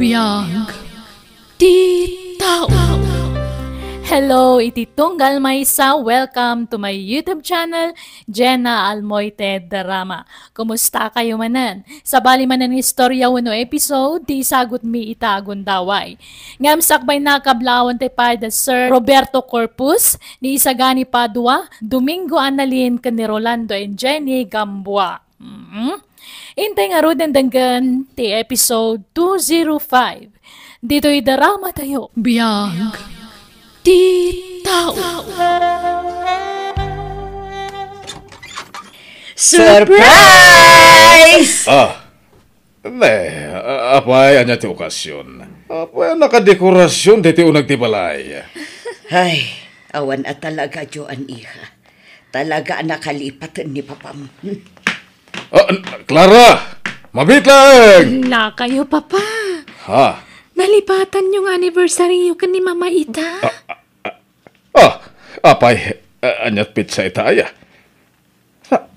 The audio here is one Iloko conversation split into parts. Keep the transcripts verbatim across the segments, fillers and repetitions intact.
Biag ti tao. Hello, iti tunggal maysa. Welcome to my YouTube channel, Jenna Almoite Drama. Kumusta kayo manen? Sabali manen nga istorya wenno episode, ti isagutmi ita a gundaway. Ngem sakbay na, kablawan ti pay da Sir Roberto Corpus, ni Isagani Padua, Domingo Annalin, ken ni Rolando and Jenny Gamboa. Mm. Intay ngaruden denggen ti episode two zero five. Ditoy drama tayo. Biag ti tao. Surprise! Ah, ne, a-, apay, ania ti okasyon? Apay, a nakadekorasion ditoy uneg ti balay? Ay, awan a talaga, Joan, iha. Talaga a nakalipaten ni papam. Ah, n-, Clara! Mabiit laeng! Hala kayo, Papa. Ha? Nalipatan yung anniversary yo ken ni Mama ita. Ah, ah, ah, ah, apay, ah, aniat petsa ita aya? Na-,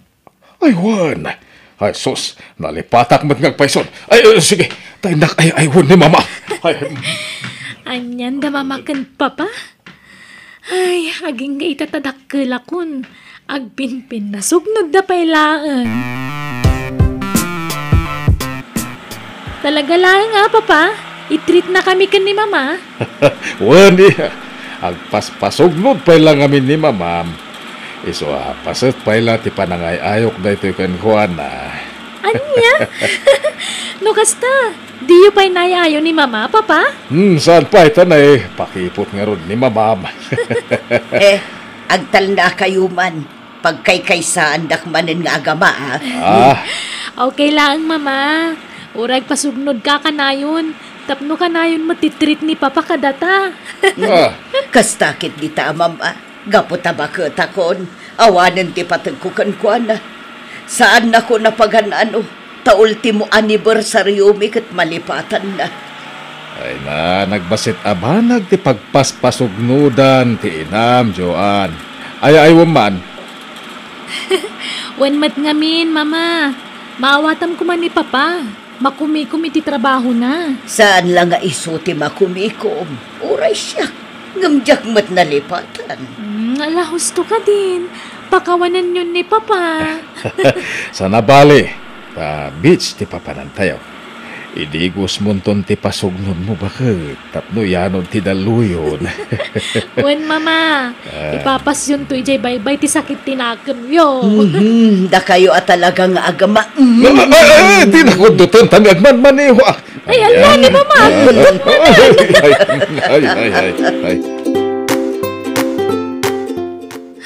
ay, wen. Ay, sus, nalipatak met nga agpayson. Ay, eh, sige, ta innak ay, ay, wen ni Mama. Ay, Anian da Mama ken Papa? Ay, agingga ita ta dakkelakon. Agpinpinnasugnodda pay laeng. Talaga laeng a, Papa? I-treat na kami ken ni Mama? Wen, iya. Agpaspasugnod pay la ngamin ni Mamam. Isu a, paset pay la ti panangay-ayok daytoy kenkuana. Ania? No kasta, diyo pay naayayo ni Mama, Papa? Hmm, saan pay ta naipakipot ngarud ni Mamam. Eh, agtalna kayo man. Pagkaykaysaandak manen nga agama, ah. Ah. Okay laeng, Mama. Uray pasugnodka kanayon. Tapno kanayon met ti treat ni Papa kadata. Ah. Kasta ket dita, Mama. Gapu ta baketakon, awanen ti pategko kenkuana. Saannakon a pagan-ano, ta ultimo anibersariomi ket malipatanna. Ay na, nagbassit a banag ti pagpaspasugnodan ti inam, Joan. Ay, ay, wen man. Wen met ngamin, Mama. Maawatam koma ni Papa. Makumikom iti trabahona. Saan la nga isu ti makumikom. Uray siak. Ngem diak met nalipatan. Hmm, ala, husto kadin. Pakawanenyon ni Papa. Saan a bale, ta beach ti papanantayo. Idigusmonton ti pasugnodmo baket tapno iyanod ti dalluyon. Wen, Mama, ah, ipapasyonto idiay baybay ti sakit ti nakemyo. Mhm, dakayo a talaga nga agama. Mhm. Ay, ay, ay, ay, ti nakuddoten, ta ni agmanmaneho, ah. Ay, ala ni Mama. Ay, ay, ay, ay, ay.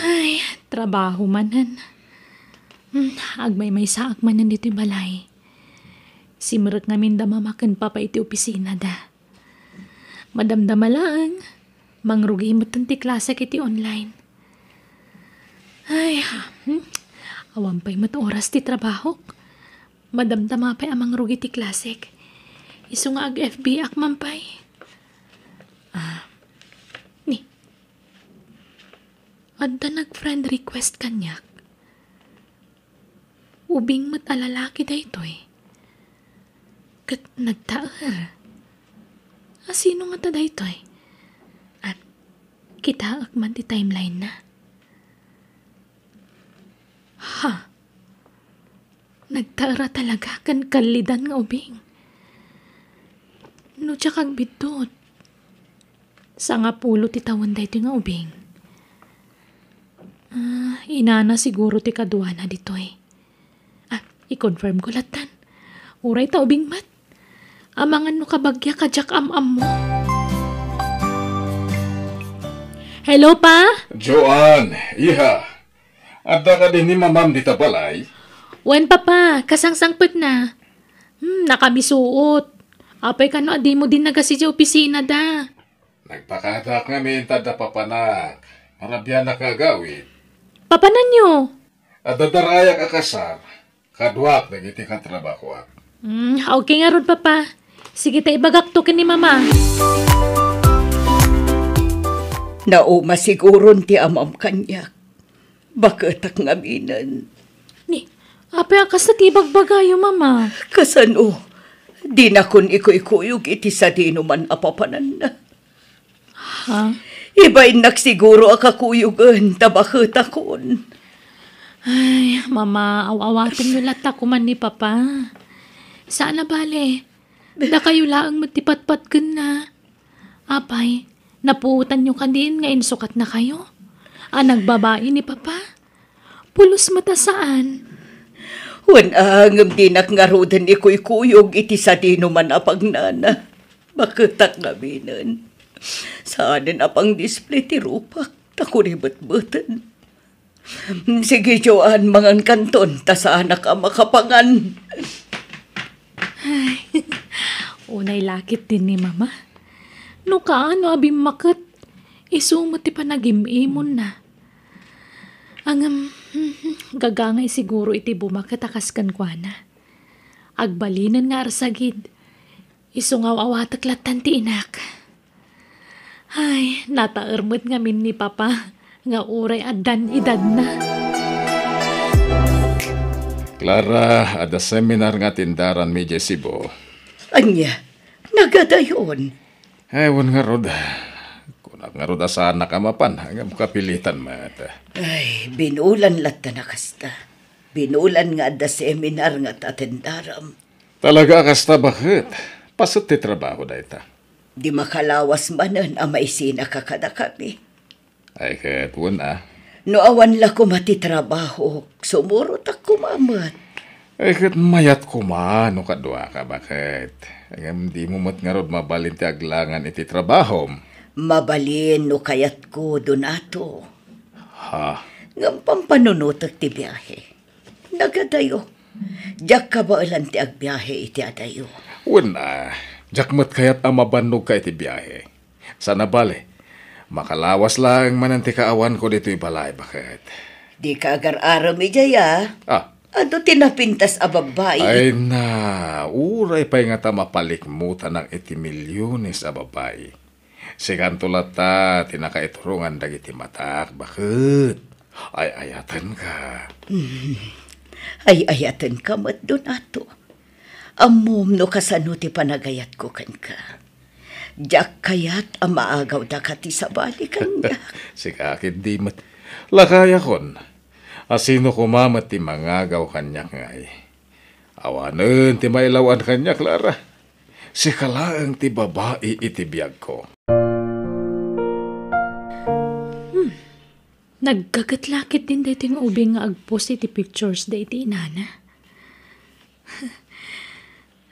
Ay, trabaho manen. Hmm, agmaymaysaak manen ditoy balay. Simrek ngamin da Mama ken Papa iti opisina da. Madamdama laeng, mangrugi metten ti klasek iti online. Ay, hmm, awan pay met oras ti trabahok. Madamdama pay a mangrugi ti klasek. Isu nga ag-F B ak man pay. Ah, ni. Adda nag-friend request kaniak. Ubing met a lalaki daytoy. Ket nagtaer. A, sino ngata daytoy? Ah, kitaek man ti timeline na. Ha? Nagtaer a talaga ken kallidan nga ubing. No diak agbiddut, sangapulo ti tawen daytoy nga ubing. Ah, inana siguro ti kaduana ditoy. Ah, i-confirm ko lattan. Uray ta ubing met. Amangan no kabagyak a diak am-ammo. Hello, Pa? Joan, iha. Adda kadi ni Mamam dita balay? Wen, Papa, kasangsangpetna. Hmm, nakamisuot. Apay kano a dimo dinnagas idiay opisina da? Nagpakadaak ngamin ta adda papanak. Marabianak nga agawid. Papananyo? Adda darayak a kasar. Kaduak dagiti katrabahoak. Hmm, okay ngarud, Papa. Sige ta ibagakto ken ni Mama. Nauma siguron ti amam kaniak. Baketak ngaminen. Ni, apay a kasta ti ibagbagayo, Mama? Kasano? Dinakon ikuykuyog iti sadinoman a papananna. Ha? Ibainnak siguro a kakuyogen ta baketakon. Ay, Mama, aw-awatenyo latta koma ni Papa. Saan a bale, dakayo laeng met ti patpatgenna. Apay, napuotanyo kadin nga insukatnakayo a nagbabai ni Papa? Pulos met a saan. Wen a, ngem dinak ngaruden ikuykuyog iti sadinoman a pagnana. Baketak ngaminen. Saanen a pangdisplay ti rupak, ta kuribetbeten. Sige, Joan, mangankanton, ta saanak a makapangan. Ay, unay lakit din ni Mama. No kaano a bimmaket, isu met ti panagim-imonna. Ngem, gagangay siguro iti bumaket a kas kenkuana. Agbalinen nga arsagid, isu nga aw-awatek lattan ti inak. Ay, nataer met ngamin ni Papa nga uray addan edadna. Clara, adda seminar nga atendaranmi idiay Cebu. Ania, nagadayon? Ay, wen ngarud. Kunak ngarud a saanak a mapan, ngem kapilitan met. Ay, binulan latta na kasta. Binulan nga adda seminar nga atendaram. Talaga a kasta, baket? Paset ti trabaho dayta. Di makalawas manen a maisinaka kadakami. Ay, ket wen a. No awan la koma ti trabaho, sumurotak koma met. Ay, ket mayat koma no kaduaka, baket? Ngem dimo met ngarud mabalin ti aglangan iti trabahom. Mabalin no kayatko, Donato. Ha? Ngem pampanunotek ti biahe. Nagadayo. Diak kabaelan ti agbiahe iti adayo. Wen a, diak met kayat a mabannogka iti biahe. Saan a bale, makalawas laeng manen ti kaawanko ditoy balay, baket? Dika agar-arem idiay a. Ah. Adu ti napintas a babbai? Ay na, uray pay ngata mapalikmutanak iti milyones a babbai. Sikanto latta ti nakaiturongan dagiti matak, baket. Ay-ayatenka. Hmm. Ay-ayatenka met, Donato. Ammom no kasano ti panagayatko kenka. Diak kayat a maagawdaka ti sabali kaniak. Sika ketdi met. Lakayakon. A sino koma met ti mangagaw kaniak ngay? Awanen ti mailaw-an kaniak, Clara. Sika laeng ti babai iti biagko. Hmm. Naggaget la ketdin daytoy nga ubing nga agpost iti pictures da iti inana.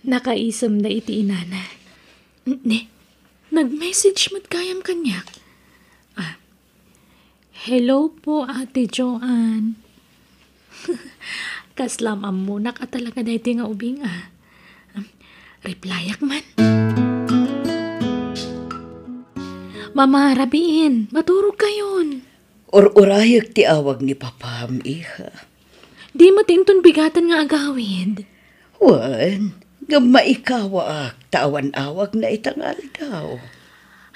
Nakaisem da iti inana. Ne, nag-message met gayam kaniak. Ah, "Hello po, Ate Joanne." Kasla am-ammonak a talaga daytoy nga ubing a. Replyak man. Mama, rabiin, maturogkayon. Ur-urayek ti awag ni Papam, iha. Di met inton bigaten nga agawid. Wen, ngem maikawaak ta awan awagna ita nga aldaw.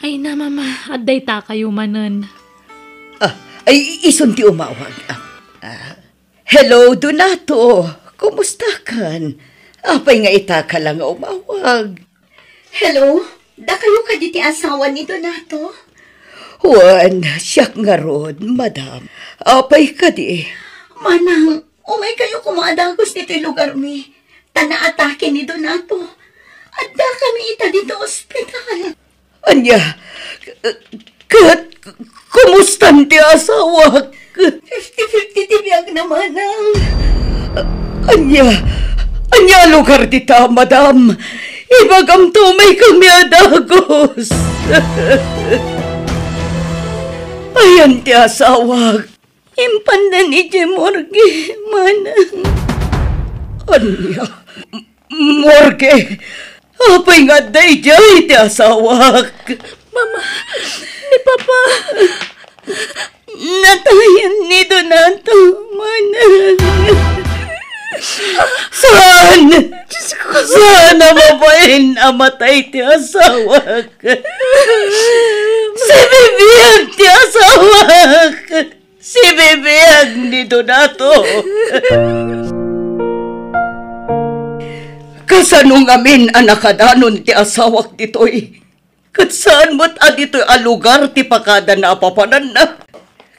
Ay na, Mama, adda itakayo manen. Ah, ay, isun ti umawag. Ah, ah. Hello, Donato. Kumustakan? Apay nga itaka la nga umawag? Hello? Dakayo kadi ti asawa ni Donato? Wen, siak ngarud, madam. Apay kadi? Manang, umaykayo koma a dagus ditoy lugarmi. Ta naatake ni Donato. Addakami ita ditoy ospital. Ania, ket kumustan ti asawak? Fifty fifty ti biagna, manang. Ania, ania lugar dita, madam? Ibagamto, umaykami a dagus. Ayan ti asawak. Impandan idiay morgue, manang. Ania? Morgue? Apay nga adda idiay ti asawak? Mama, ni Papa. Natayan ni Donato, manang. Saan? Diyos ko. Saan a mabain a matay ti asawak? Sibibiag ti asawak! Sibibiag ni Donato! Kasano ngamin a nakadanon ti asawak ditoy? Ket saan met a ditoy a lugar ti pakadana a papananna?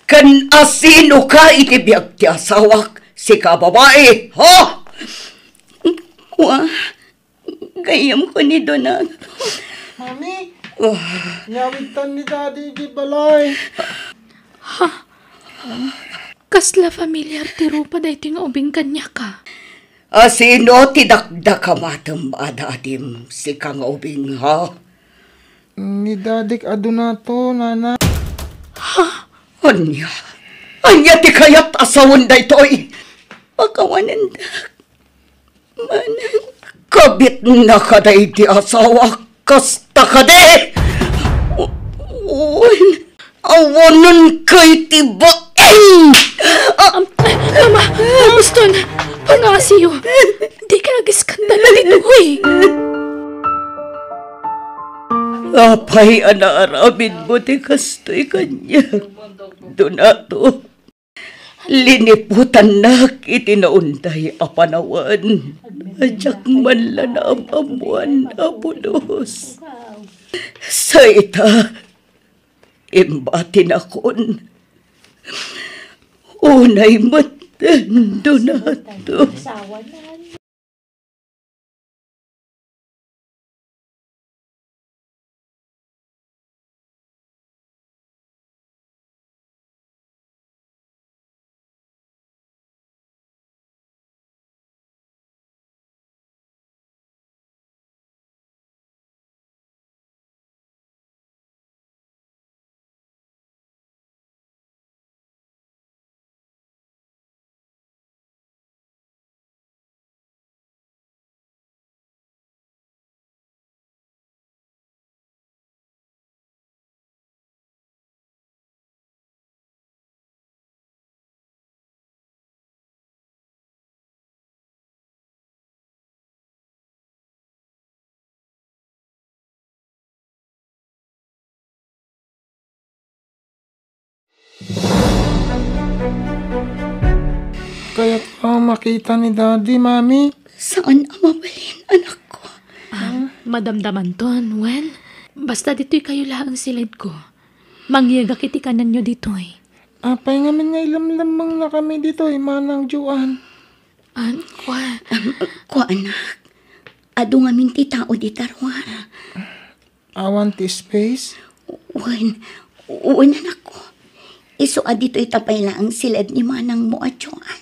Ken asinoka iti biag ti asawak? Sika a babai, ha? Kua, gayyemko ni Donato. Mami, ah, iawidtan ni Daddy idiay balay. Ha? Kasla familiar ti rupa daytoy nga ubing kaniak, a? Asino ti dakdakamatem a dadim, sika nga ubing, ha? Ni Dadik a Donato, Nana. Ha? Ania? Ania ti kayat a sawen daytoy? Pakawanendak. Manang. Kabitnaka daydi asawak, kasta kadi? Wen, awanenka iti bain! Ah! Am-, Mama, Mama Boston, pangngasiyo. Dikay ageskandala ditoy. Apay a naaramidmo ti kastoy kaniak, Donato? Liniputannak iti naunday a panawen a diak man la naam-ammoan a pulos. Sa ita, imbatinakon. Unay met, Donato. Kayat ko makita ni Daddy, Mami. Saan a mabalin, anakko. Ah, madamdamanton, wen? Basta ditoy kayo laeng silidko. Mangyegak iti kanenyo ditoy. Apay ngamin nga ilemlemmengna kami ditoy, Manang Joan? An, kua. Am, kua, anak. Adu ngamin ti tao dita rua. Awan ti space? Wen, wen, anakko. Isu a ditoy ta pay laeng siled ni manangmo a Joan.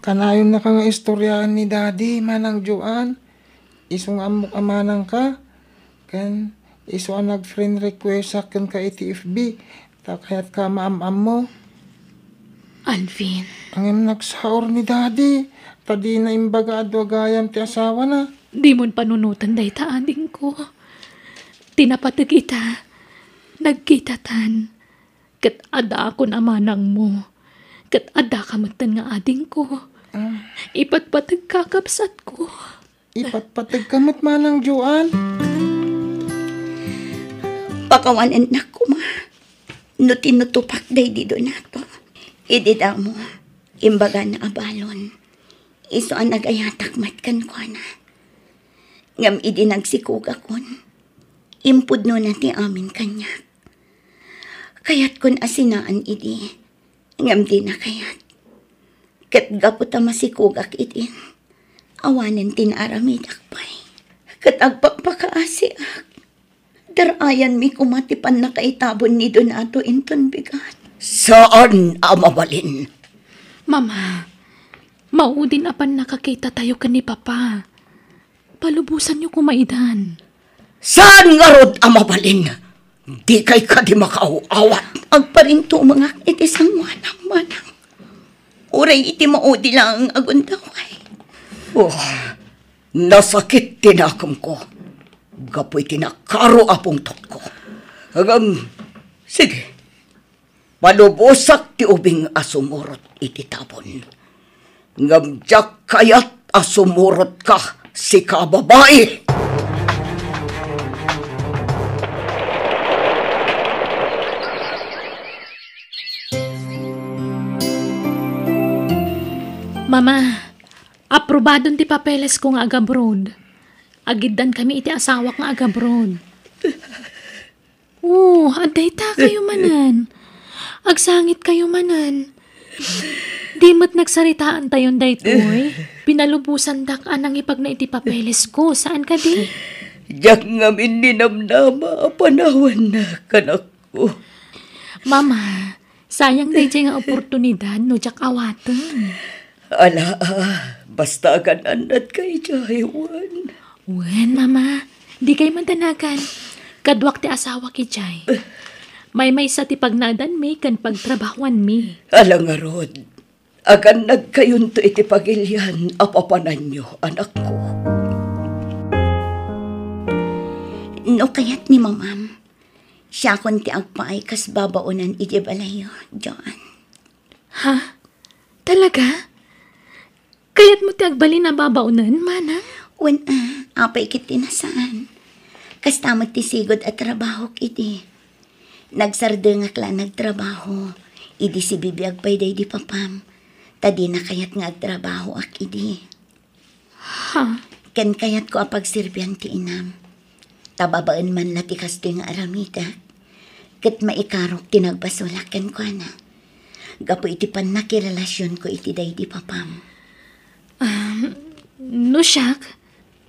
Kanayonnaka nga istoriaen ni Daddy, Manang Joan. Isu nga ammok a manangka, ken isu a nag-friend requestak kenka iti F B, ta kayatka a maam-ammo. Alvin. Ngem nagsaor ni Daddy, ta dina imbaga a adu a gayam ti asawana. Dimon panunoten dayta, adingko. Ti napateg ita, nagkitatan. Ket adakon a manangmo. Ket addaka metten nga adingko. Ah. Ipatpategka, kabsatko. Ipatpategka met, Manang Joan. Pakawanennak koma no tinutupak daydi Donato. Idi damo, imbagana a balon. Isu a nagayatak met kenkuana. Ngem idi nagsikogakon, impudnona ti amin kaniak. Kayatkon a sinaan idi, ngem dina kayat. Ket gapu ta masikogak idin, awanen ti naaramidak pay. Ket agpakpakaasiak. Dar-ayanmi koma ti pannakaitabon ni Donato inton bigat. Saan a mabalin. Mama, maudin a pannakakitatayo ken ni Papa. Palubosanyo koma idan. Saan ngarud a mabalin? Dikay kadi makaaw-awat. Agparintumengak iti sangoanam, manang. Uray iti maudi laeng a gundaway. Oh, nasakit ti nakemko gapu iti nakaro a pungtotko. Ngem, sige, palubosak ti ubing a sumurot iti tabon. Ngem diak kayat a sumurotka, sika a babai! Mama, aprobadon ti papelesko nga agabroad. Agiddan kami iti asawak nga agabroad. Oh, adda ita kayo manen. Agsangit kayo manen. Di met nagsaritaantayon daytoy. Pinalubosandak a nangipagna iti papelesko. Saan kadi? Diak ngamin ninamnama a panawannak, anakko. Mama, sayang daydiay nga oportunidad no diak awaten. Ala, ah, basta agan-annadka idiay, wen. Wen, Mama. Dikay madanagan. Kaduak ti asawak idiay. Maymaysa ti pagnaedanmi ken pagtrabahuanmi. Ala ngarud, agannadkayonto iti pagilian a papananyo, anakko. No kayat ni Mamam, siakon ti agpaay kas babaonan idiay balayyo, Joan. Ha? Talaga? Kayatmo ti agbalin a babaonen, Manang? Wen a, apay ket ti nasaan. Kasta met ti sigud a trabahok idi. Nagsardengak la nagtrabaho idi sibibiag pay daydi papam, ta dina kayat nga agtrabahoak idi. Ha? Ken kayatko a pagserbian ti inam. Ta babaen man la ti kastoy nga aramidek, ket maikarok ti nagbasolak kenkuana. Gapu iti pannakirelasionko iti daydi papam. Um, no siak,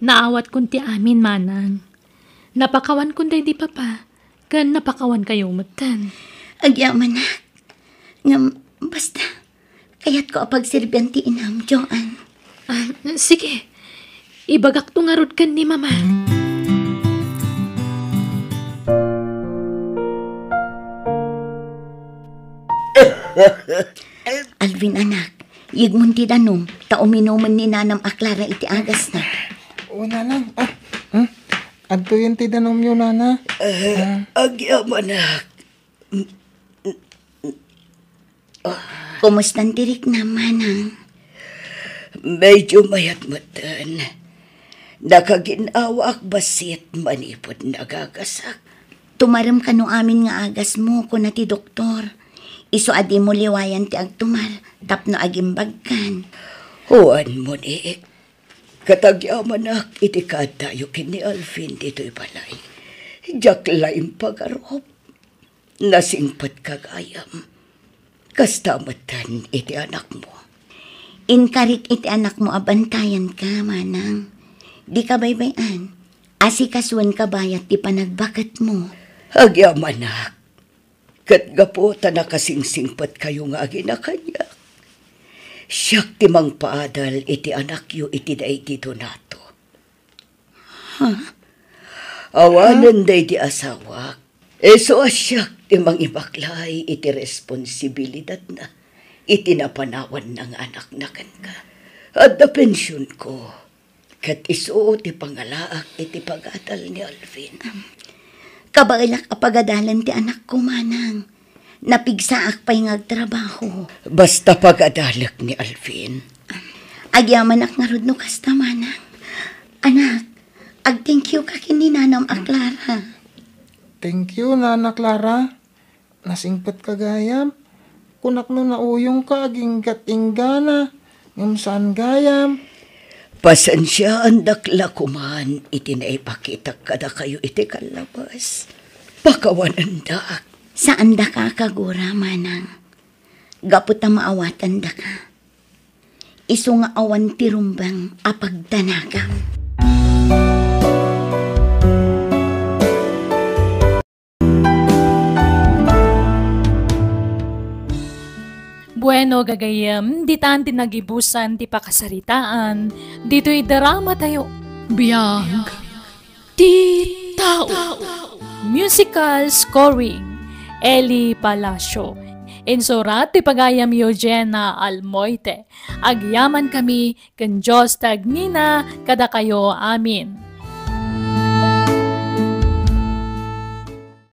naawatkon ti amin, Manang. Napakawankon daydi papa, ken napakawankayo metten. Agyamanak. Ngem, basta, kayatko a pagserbian ti inam, Joan. Ah, sige. Ibagakto ngarud ken ni Mama. Alvin, anak, yegmon ti danum, ta uminumen ni Nanam a Clara iti agasna. O, Nanang, ah, hmm? Adtoyen ti danumyo, Nana. Ah, agyamanak. Kumustan ti riknam, Manang? Medyo mayat metten. Nakaginnawaak bassit manipud nagagasak. Tumarem kano amin nga agasmo, kuna ti doktor. Isu a dimo liwayan ti agtumar tapno agimbagkan. Wen, Monique. Ket agyamanak iti kaaddayo ken ni Alvin ditoy balay. Diak la impagarup. Nasingpetka gayam. Kasta metten iti anakmo. Inkarik iti anakmo a bantayanka, Manang. Dika baybay-an. Asikasuenka bayat ti panagbaketmo. Agyamanak. Ket gapu ta nakasingsingpetkayo nga aginakaniak, siak ti mangpaadal iti anakyo iti daydi Donato. Ha? Awanen daydi asawak, isu a siak ti mangibaklay iti responsibilidatna iti napanawanna nga anakna kenka. Adda pensionko, ket isu ti pangalaak iti pagadal ni Alvin. Kabaelak a pagadalen ti anakko, Manang. Napigsaak pay nga agtrabaho. Basta pagadalek ni Alvin. Agyamanak ngarud no kasta, Manang. Anak, ag-thank you ka ken ni Nanam a Clara. Thank you, Nana Clara. Nasingpetka gayam. Kunak no nauyongka aginggat inggana, ngem saan gayam. Pasensiaandak la koman iti naipakitak kadakayo iti kallabas. Pakawanendak. Saandaka a kagura, Manang. Gapu ta maawatandaka. Isu nga awan ti rumbeng a pagdanagam. Bueno, gagayyem, ditan ti nagibusan ti pakasaritaan ditoy drama tayo. Biag ti tao. Musical scoring, Eli Palacio. Insurat ti pagayamyo, Jenna Almoite. Agyaman kami ken Dios ti agnina kadakayo. Amen.